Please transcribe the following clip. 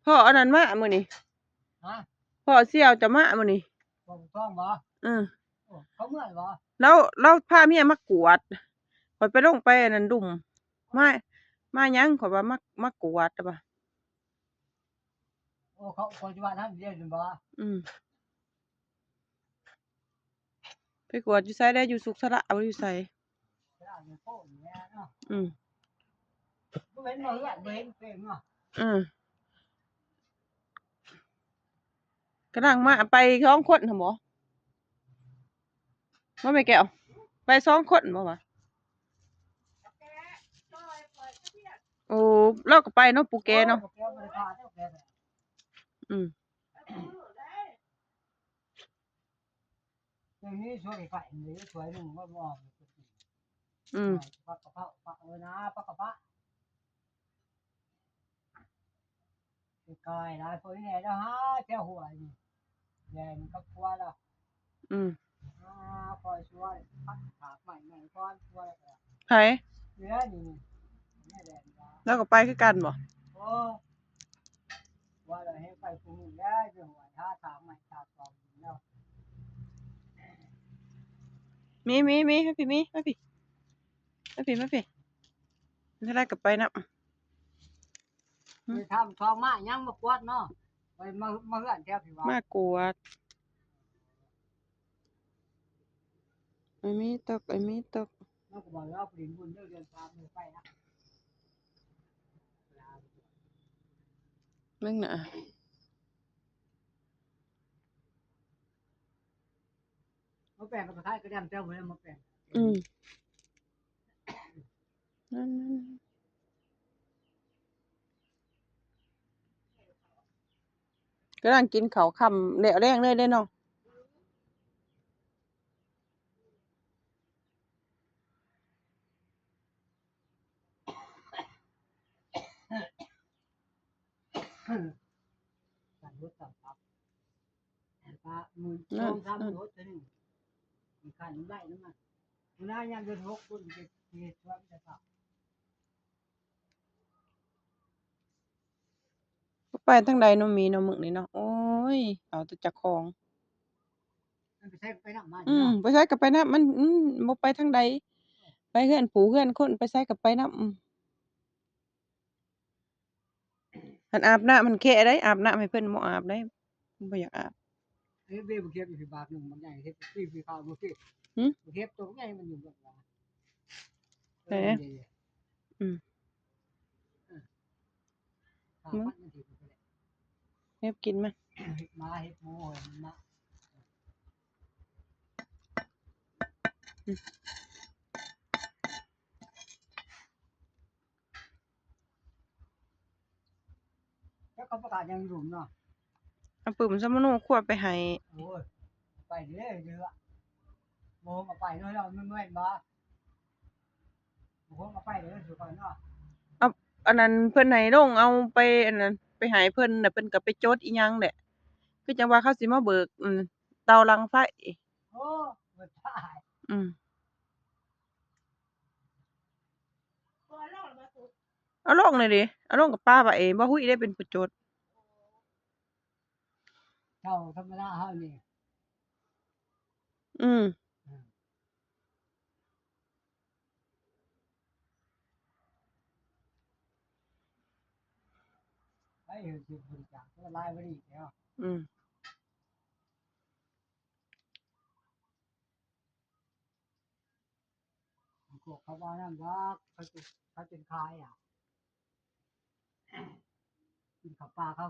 ພໍ່ອັນນັ້ນມາມື້ນີ້ ຮະ? ພໍ່ສ່ຽວຈະມາມື້ນີ້ ພໍ່ບຸນທອງບໍ? ເອີ ໂອ້ ເຂົາເມືອແລ້ວບໍ? ລາວ ລາວພາເມຍມາກວດ ຂ້ອຍໄປລົງໄປອັນນັ້ນດຸ່ມ ມາ ມາຫຍັງ ຂ້ອຍວ່າມາ ມາກວດວ່າ ໂອ້ ເຂົາ ເຂົາຊິວ່ານັ້ນເດ້ແມ່ນບໍ່? ອືມ ໄປກວດຢູ່ໃສແດ່? ຢູ່ສຸກສະຫຼະບໍ່ ຢູ່ໃສ? ສະຫຼະຢູ່ໂພນແຫຼະເນາະ ອືມ ບໍ່ເຫັນມາເຮືອນ ບໍ່ເຫັນເປັນເນາະ ອືມ ກຳລັງມາ ໄປສອງຄົນຫັ້ນບໍ? ບໍ່ແມ່ນແກ້ວ ໄປສອງຄົນບໍ່ວະ? ໂອ້ ລາວກໍໄປເນາະ ປູແກເນາະ ອືມ ເຈົ້ານີ້ຊ່ວຍໄປນີ້ ຊ່ວຍໜຶ່ງບໍ່ ບໍ່ ອືມ ປັກກະເພາະ ປັກ ເອີ ນາ ປັກກະເພາະ ກາຍຫຼາຍຄົນແດ່ແລ້ວຫາແຖວຫ້ວຍນີ້ ແລ່ນກັບຜົວລາວ ອືມ ຫາຄອຍຊ່ວຍ ຖາກໄມ້ໃໝ່ກ່ອນ ຊ່ວຍ ໃຜ? ເຫຼືອນີ້ ນີ້ແຫຼະ ລາວກໍໄປຄືກັນບໍ? ໂອ້ ວ່າແລ້ວໃຫ້ໄປຜູ້ນີ້ແຫຼະ ໄປຫ້ວຍ ຫາຖາກໄມ້ຖາກຕອກແລ້ວ ມີ ມີ ມີ ມາພີ້ ມີ ມາພີ້ ມາພີ້ ມາພີ້ ເວລາກໍໄປນຳ ໄປທຳທອງມາຫຍັງມາກວດເນາະ ໄປມາ ມາເຮືອນແຖວພີ້ວ່າ ມາກວດ ໄອ້ມີຕົກ ໄອ້ມີຕົກ ເຮົາກໍບອກລາວໄປຫຼິ້ນບຸນເດີ ເດືອນສາມ ມື້ໄປນະ ເບິ່ງນະ ມາແປງກໍຄ້າຍກະດຽງແຕ່ບໍ່ໄດ້ມາແປງ ອືມ ນັ້ນ ນັ້ນ ກຳລັງກິນເຂົ້າຄ່ຳແລ້ວແລງເລີຍເດ້ເນາະ ການຫົດຕຳປັບ ກະມື້ສອງສາມມື້ຫົດເທື່ອໜຶ່ງ ມັນຄັນໄດ້ນຳມັນ ມື້ໜ້າຍາມເດືອນຫົກພຸ້ນ ຊິເຮັດ ຊິເຮັດສວນແຕ່ເຊົ້າ ບໍ່ໄປທາງໃດເນາະ ມີເນາະ ມື້ນີ້ເນາະ ໂອ້ຍ ເອົາແຕ່ເຈົ້າຂອງ ມັນໄປໃສກໍໄປນຳມັນ ອືມ ເນາະ ໄປໃສກໍໄປນຳມັນ ອືມ ບໍ່ໄປທາງໃດ ໄປເຮືອນຜູ້ເຮືອນຄົນ ໄປໃສກໍໄປນຳ ອືມ ຄັນອາບນ້ຳມັນແຄະໄດ໋ ອາບນ້ຳໃຫ້ເພິ່ນບໍ່ອາບໄດ໋ ບໍ່ຢາກອາບ ເຮັດເບບໍ່ເກັບຢູ່ທີ່ບາກໜຶ່ງ ບັກໃຫຍ່ເຮັດທີ່ ທີ່ຂາວບໍ່ເກັບ ຫື? ບໍ່ເກັບໂຕໃຫຍ່ມັນຢູ່ເບິດວ່າ ເອີ ເອີ ອືມ ເອີ ມັນ ມັນຊິເກັບກິນມັນ ເຮັດໝາເຮັດໝູ ເອີ ມັນມາ ອືມ ແລ້ວເຂົາປະກາດຫຍັງຢູ່ເນາະ ເອົາປຶ້ມສຳມະໂນຄົວໄປໃຫ້ ໂອ້ຍ ໄປເດ້ ເດີ ບໍ່ເອົາໄປເນາະ ເຮົາແມ່ນບໍ່ ບໍ່ເອົາໄປເດີ ສຸກອນເນາະ ເອົາ ອັນນັ້ນເພິ່ນໃຫ້ລົງ ເອົາໄປ ອັນນັ້ນ ໄປໃຫ້ເພິ່ນ ແລ້ວເພິ່ນກໍໄປຈົດອີ່ຫຍັງແຫຼະ ຄືຈັ່ງວ່າເຂົາຊິມາເບີກ ອືມ ເຕົາຫຼັງໄຟ ໂອ້ ບໍ່ຕາຍ ອືມ ເອົາລົງແລ້ວເດ້ ເອົາລົງກໍປະໄວ້ ບໍ່ຮຸ້ຍໄດ້ເປັນຜູ້ຈົດ ເຕົາທຳມະດາເຮົານີ້ ອືມ ອືມ ໄປເຮັດບຸນຈັກ ຫຼາຍກວ່ານີ້ແລ້ວ ອືມ ພວກເຂົາວ່ານັ້ນວ່າ ເຂົາຈະ ເຂົາຈະຂາຍອະ ກິນເຂົ້າປ່າເຂົາ